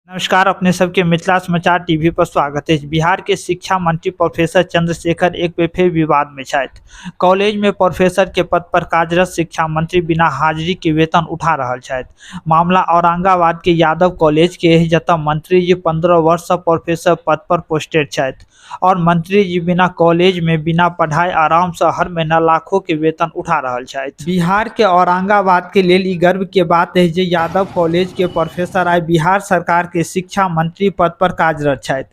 नमस्कार, अपने सबके मिथिला समाचार टीवी पर स्वागत अछि। बिहार के शिक्षा मंत्री प्रोफेसर चंद्रशेखर एक बेर फेर विवाद में छथि। कॉलेज में प्रोफेसर के पद पर कार्यरत शिक्षा मंत्री बिना हाजिरी के वेतन उठा रहल छथि। मामला औरंगाबाद के यादव कॉलेज के अछि, जतय मंत्री जी 15 वर्ष से प्रोफेसर पद पर पोस्टेड छथि और मंत्री जी बिना कॉलेज में बिना पढ़ाई आराम से हर महीना लाखों के वेतन उठा रहल छथि। बिहार के औरंगाबाद के लेल ई गर्व के बात अछि जे यादव कॉलेज के प्रोफेसर आइ बिहार सरकार के शिक्षा मंत्री पद पर कार्यरत छथि।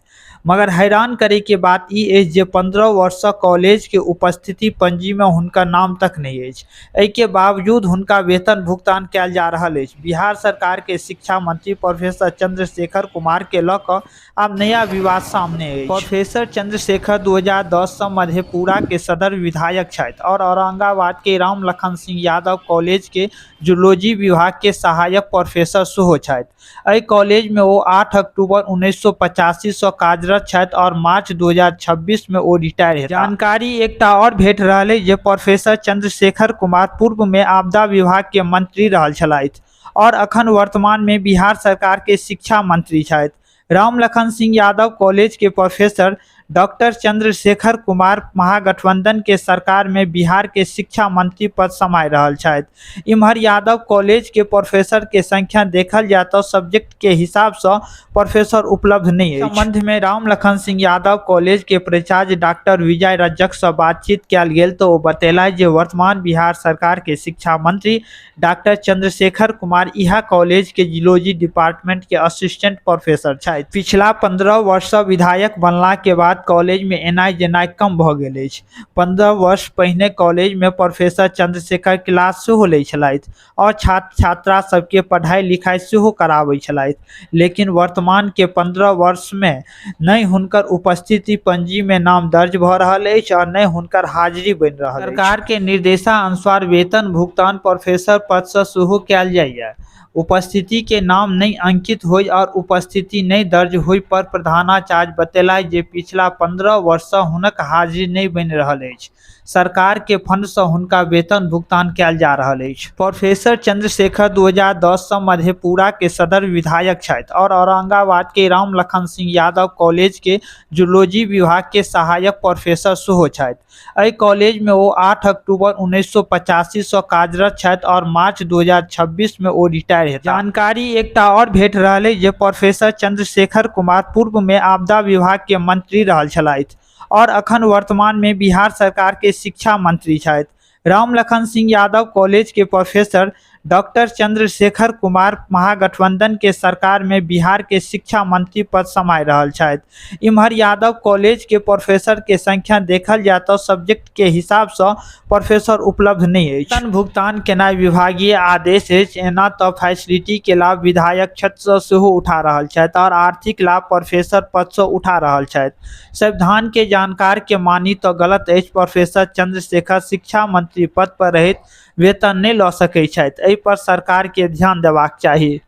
मगर हैरान करे के बात ई अछि जे 15 वर्ष से कॉलेज के उपस्थिति पंजी में हुनकर नाम तक नहीं अछि। एहि के बावजूद हुनका वेतन भुगतान कयल जा रहल अछि। बिहार सरकार के शिक्षा मंत्री प्रोफेसर चंद्रशेखर कुमार के लऽ कऽ आब नया विवाद सामने अछि। प्रोफेसर चंद्रशेखर 2010 से मधेपुरा के सदर विधायक छथि और औरंगाबाद के राम लखन सिंह यादव कॉलेज के जूलॉजी विभाग के सहायक प्रोफेसर सेहो छथि। एहि कॉलेज में ओ 8 अक्टूबर 1985 से कार्यरत छथि और मार्च 2026 में ओ रिटायर हेताह। जानकारी एकटा और भेट रहल अछि जे प्रोफेसर चंद्रशेखर कुमार पूर्व में आपदा विभाग के मंत्री रहल छलथि और अखन वर्तमान में बिहार सरकार के शिक्षा मंत्री छथि। राम लखन सिंह यादव कॉलेज के प्रोफेसर डॉक्टर चंद्रशेखर कुमार महागठबंधन के सरकार में बिहार के शिक्षा मंत्री पद सम्हारि रहल छथि। इम्हर यादव कॉलेज के प्रोफेसर के संख्या देखल जाय तऽ सब्जेक्ट के हिसाब से प्रोफेसर उपलब्ध नहीं अछि। संबंध में राम लखन सिंह यादव कॉलेज के प्राचार्य डॉक्टर विजय रजक से बातचीत कयल गेल तऽ ओ बतेला जे वर्तमान बिहार सरकार के शिक्षा मंत्री डॉक्टर चंद्रशेखर कुमार इहा कॉलेज के जियोलॉजी डिपार्टमेंट के असिस्टेंट प्रोफेसर छथि। पिछला 15 वर्ष से विधायक बनला के बाद कॉलेज में एनाइ जेनाइ कम भऽ गेल अछि। 15 वर्ष पहिने कॉलेज में प्रोफेसर चंद्रशेखर क्लास सेहो लै छलथि और छात्र छात्रा सबके पढ़ाई लिखाई सेहो कराबै छलथि, लेकिन वर्तमान के 15 वर्ष में नहि हुनकर उपस्थिति पंजी में नाम दर्ज भऽ रहल अछि और नहि हुनकर हाजिरी बनि रहल अछि। सरकार के निर्देशानुसार वेतन भुगतान प्रोफेसर पद से सेहो कयल जाइए। उपस्थिति के नाम नहि अंकित होय और उपस्थिति नहि दर्ज होय पर प्रधानाचार्य बतेला जे पिछला 15 वर्ष से हुनक हाजिरी नहि बनि रहल अछि। सरकार के फंड से हुनका वेतन भुगतान कयल जा रहल अछि। प्रोफेसर चंद्रशेखर 2010 से मधेपुरा के सदर विधायक छथि और औरंगाबाद के राम लखन सिंह यादव कॉलेज के जूलॉजी विभाग के सहायक प्रोफेसर सेहो छथि। एहि कॉलेज में ओ 8 अक्टूबर 1985 से कार्यरत छथि और मार्च 2026 में ओ रिटायर हेताह। जानकारी एकटा और भेट रहल अछि जे प्रोफेसर चंद्रशेखर कुमार पूर्व में आपदा विभाग के मंत्री रहल छलथि और अखन वर्तमान में बिहार सरकार के शिक्षा मंत्री छथि। राम लखन सिंह यादव कॉलेज के प्रोफेसर डॉक्टर चंद्रशेखर कुमार महागठबंधन के सरकार में बिहार के शिक्षा मंत्री पद सम्हारि रहल छथि। इम्हर यादव कॉलेज के प्रोफेसर के संख्या देखल जाय तऽ सब्जेक्ट के हिसाब से प्रोफेसर उपलब्ध नहीं अछि। वेतन भुगतान केनाइ विभागीय आदेश अछि। एना तऽ फैसिलिटी के लाभ विधायक क्षेत्र से सेहो उठा रहल छथि और आर्थिक लाभ प्रोफेसर पद से उठा रहल छथि। संविधान के जानकार के मानी तऽ गलत अछि। प्रोफेसर चंद्रशेखर शिक्षा मंत्री पद पर रहैत वेतन नहि लऽ सकैत छथि। एहि पर सरकार के ध्यान देबाक चाही।